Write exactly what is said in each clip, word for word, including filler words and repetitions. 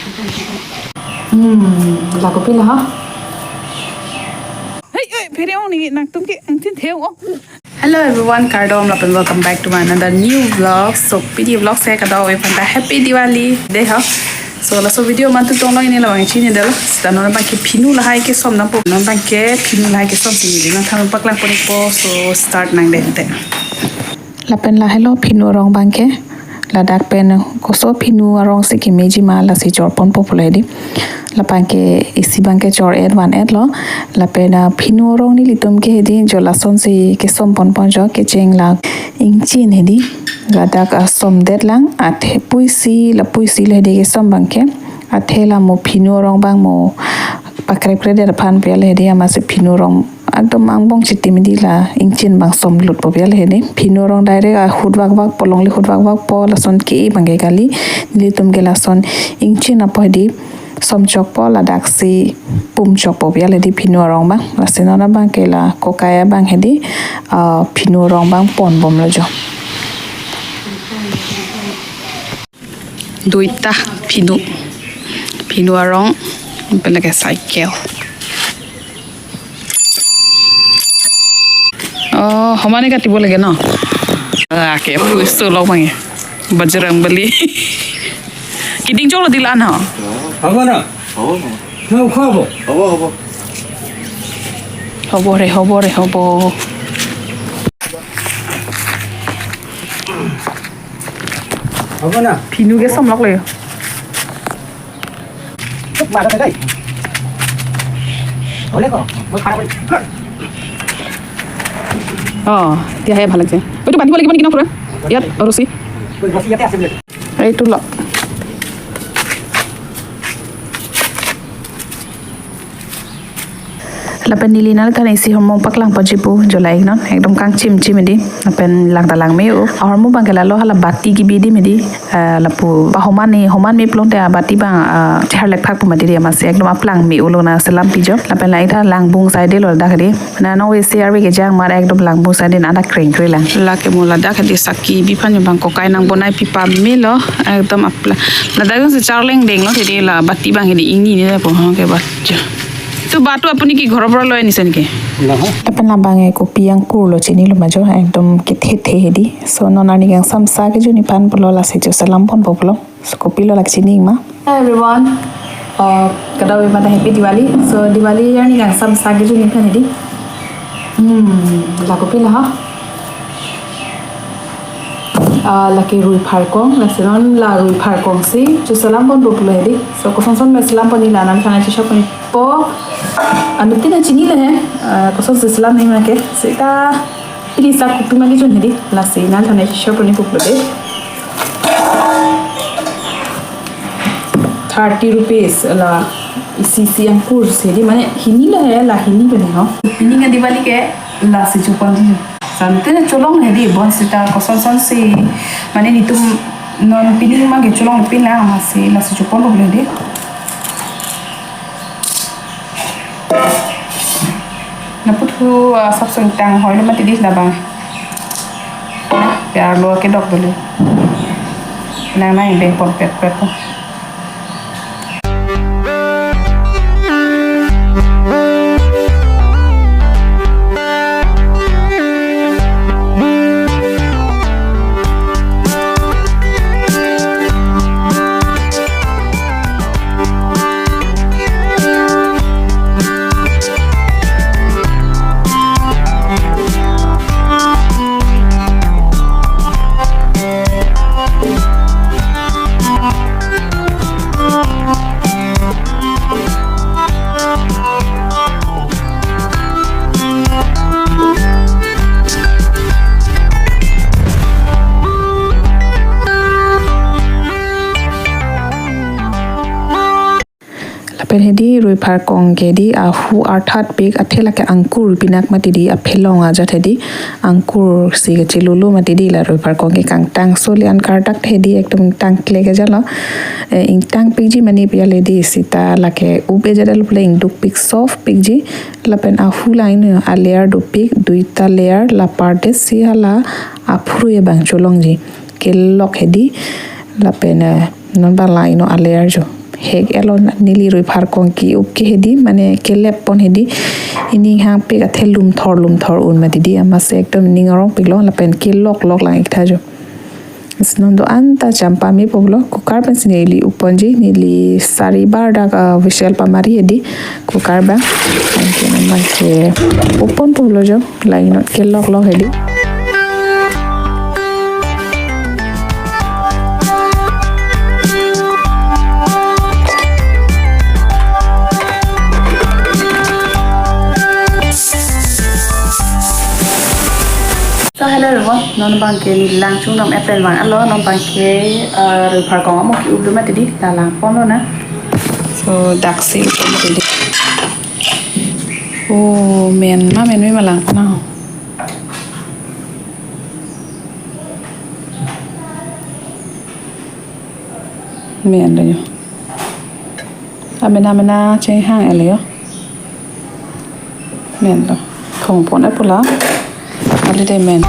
Hmm, la kopi la ha? Hey, hey, phere ong ni nangtum ke angthin the ong. Hello everyone, kardom lapen welcome back to my another new vlog. So pini vlog si kadokave aphanta happy Diwali dei ha. So laso video mantu tong long ini labang chini dei lo. Seta non abang ke phinu lahai kesom nangpo, non abang ke phinu lahai kesom si neli nangthan paklangpon-ikpo. So start nang dei te. Lapen lahelo phinu arong abang ke. Ladak pen koso phinu arong si kemeji ma lasi chorponpo pulo hedi. Labang ke isi abang ke chor-et van-et lo. Lapen, ah, phinu arong nelitum ke hedi jo lasonsi kesomponpon jo, kecheng la ingchin hedi. Ladak, ah, somdet lang, athe puisi, la puisi le hedi kesom abang ke. Athe la mo phinu arong abang mo pakrepkredet aphan pu le hedi, amatsi phinu arong ekdom angbong chitim hedi, la ingchin abang somlutpo pu le hedi. Phinu arong direct ahut vakvakpo, longle ahut vakvakpo, lason ke abang ke kali. Nelitum ke lason ingchin apot hedi somchokpo, ladaksi pumchokpo pu le hedi phinu arong abang. Lasi non abang ke la kokai abang hedi, ah, phinu arong abang ponbomlo jo. Duita phinu. Phinu arong, pen lake cycle. Oh, homane katibo lage no? Ah, ke puisu lo abang ya. Bajrang Bali. Keding cholo dilan ho. Habo na? Habo. Habo, habo. Habo, habo. Habo re, habo re, habo. Habo na? Phinu ke somlok le. Oh, dia hai bhalak je. Itu bantu lagi mana kena kurang? Yat, rusi. Itu lo. Lapen neli nanglitum isi ahormu paklangponji pu, jo la-ik non, ekdom kangchimchim hedi, lapen langta langme-o. Ahormu abang ke lalo hala bati kebi adim hedi, eh, lapu ba homan ni, homan me pulote abati abang, eh, chehar lekphakpo mati hedi, amatsi ekdom aplang me-o lo, nangselam pijok. Lapen la-ik ta langbung saide lo ladak hedi. Nano we se arve kejang mar ekdom langbung saide nada krengkre lang. Lake mo ladak hedi saki bi aphan abang kokai nangbonai pi pamelo, ekdom aplang. Ladak si charleng denglo hedi, la bati abang hedi ingni ne po ha ke bat. Itu batu apuni ki ghor bor lo ini sen ke. Lapen labang ke kopi angkur lo chinilo ma jo, ekdom kethethe hedi. So non arni kangsamsa kejun aphan pulo, lasi jo selamponpo pulo. So kopi lo lake chini ma. Hi everyone. Uh, kadokave aphanta happy Diwali. So Diwali arni kangsamsa kejun aphan hedi. Hmm, la kopi la ha? Ah, lake rui pharkong, lasi non la rui pharkong si jo selamponpo pulo hedi. So kosonson me selampon neli la nangthan cheshopponpo. Anuttin ta chinilo he, ah, kosonsi selam nangji ma ke. Seta pini sak kopi ma kejun hedi, lasi nangthan cheshopponpo pulo dei. Thirty rupees la isi isi angkur si hedi, mane hini lo he, la hini pen ho. Pini ka Diwali ke lasi choponji. Sante ne cholong hedi, bonsita kosonsonsi, mane nelitum non pini ma ke cholong pin la, amatsi lasi choponpo pulo hedi. Lapu thu, ah, sapsong tang hoi lo mati hedi labang. Piar lo kedok dulu. Nang nang bengpon pet pet po. Lapen hedi rui pharkong ke hedi ahu arthat pik, athe lake angkur pinak mati hedi, aphelong ajat hedi angkur si kachilulu mati hedi, la rui pharkong ke kangtang so le-an kardak hedi ekdom tangkle ke jalo. Eh, ingtang pikji mane pi le hedi sita lake up-e jadal pule ingduk pik soft pikji. Lapen ahu la ino a layer dopik, duita layer, la pardet si hala aphurui abang cholongji. Kelok hedi, lapen, eh, non abang la ino a layer jo. Hek elo neli rui pharkong ke-up ke hedi, mane kelep pon hedi. Ini hang pik athe lumthor lumthor un mati di, amatsi ekdom ning arong piklo lapen kelok lok lang ik tha jo. Isi non do-an ta cham pame pulo, cooker pensi neli up ponji, neli sari bar dak, ah, whistle pamari hedi cooker abang. Anke non abang ke up pon pulo jo, lainot kelok lok hedi. So hello everyone, non abang ke neli lang chungdam apple vang alo, non abang ke, eh, rui pharkong amo ke-up dun mati di, la lang ponlo na. So daksi up dun mati di. Oh, men ma menme ma lang pon ho. Men lo jo. Amena mena chehang ele jo. Men lo. Thong pon e pula. Kali de men.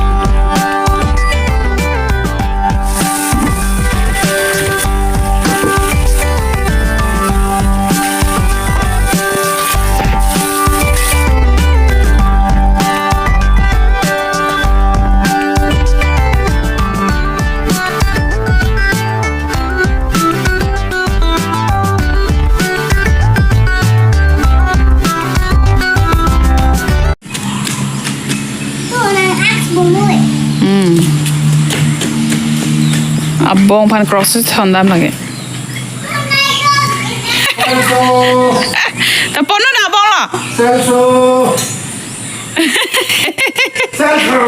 Hmm. Abong aphan cross thondam lake. Ta ponnon abong lo. Selso. Selso.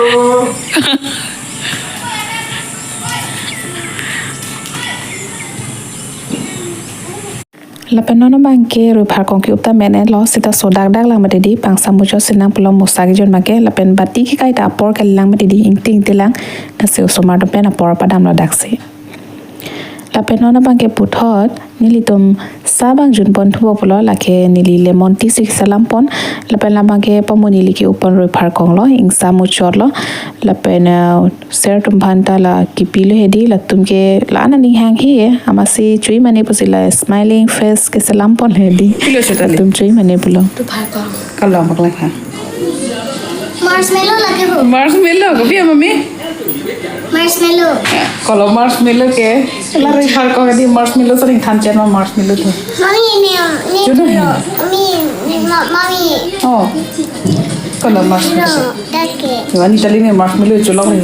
Lapen non abang ke rui pharkong ke-up ta men-et lo, seta sodak dak lang mati di, pangsa muchot si nang pulo, mosa kejun ma ke, lapen bati kekai ta apor kali lang mati di, ingti ingti lang, lasi osomar atum pen apor padam lo daksi. Lapen non abang ke puthot nelitum sa abang jun pon thupo pulo, lake neli lemon tea si keselam pon, lapen labang ke pamu neli ke-up pon rui pharkong lo, ingsa muchot lo, lapen, eh, sir atum aphan ta la kipilo hedi, latum ke la-an aning hanghe, amatsi chui mane pusi la smiling face keselam pon hedi. Pilo seta le. Latum chui mane pulo. Rui pharkong. Kalau mak lang ha. Marshmallow lake ho. Marshmallow, kopi ya, mami? Marshmallow. Kalau marshmallow ke, la rui pharkong hedi marshmallow sering than chen ma marshmallow tu. Mami, ini, ini Jodoh dulu. Ya? Mami, ini, ma-, mami. Oh. Kalau marshmallow. Dake. Diwali tali me marshmallow cholok le.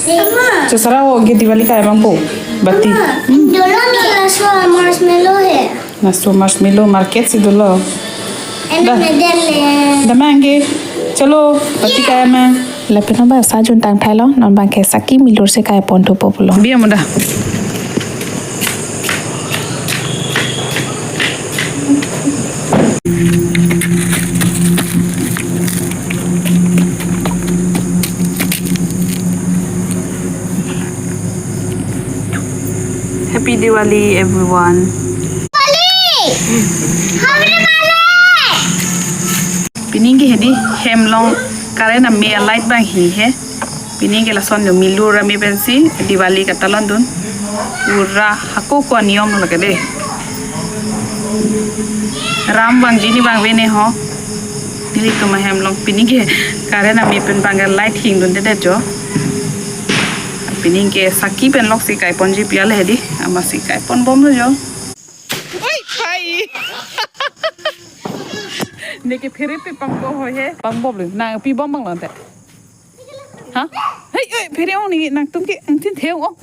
Mama. Chesara ho ke Diwali kai abang po. Bati. Mama, hmm? Dolo ke laso marshmallow he. Laso marshmallow market si dolo. Em, dah. Medel le. Dah mangge. Chalo, bati kai ma. Lapen non abang sa jun tang thailo, non abang ke saki milur si kai pon thupo pulo. Biya muda. Happy Diwali, everyone. Diwali! Happy Diwali! Pining ke hedi hem along current ame light abang hi he. Pining ke lason jo milur ame pensi Diwali katalon dun. Pura hako ko aniyom lo lake de. Ram vangji ni vangve ne ho. Nelitum ahem along pining ke current ame pen abang ke light hingdunde det jo. Pining ke saki pen lok si kai ponji pi ale hedi. Amatsi kai pon bom lo jo. Oi, pai. Neke phere pe pangbo ho he. Pangbo blu. Nangpi bom abang lo te. Ha? Hei, hei, phere ong ni nangtum ke angthin the ong.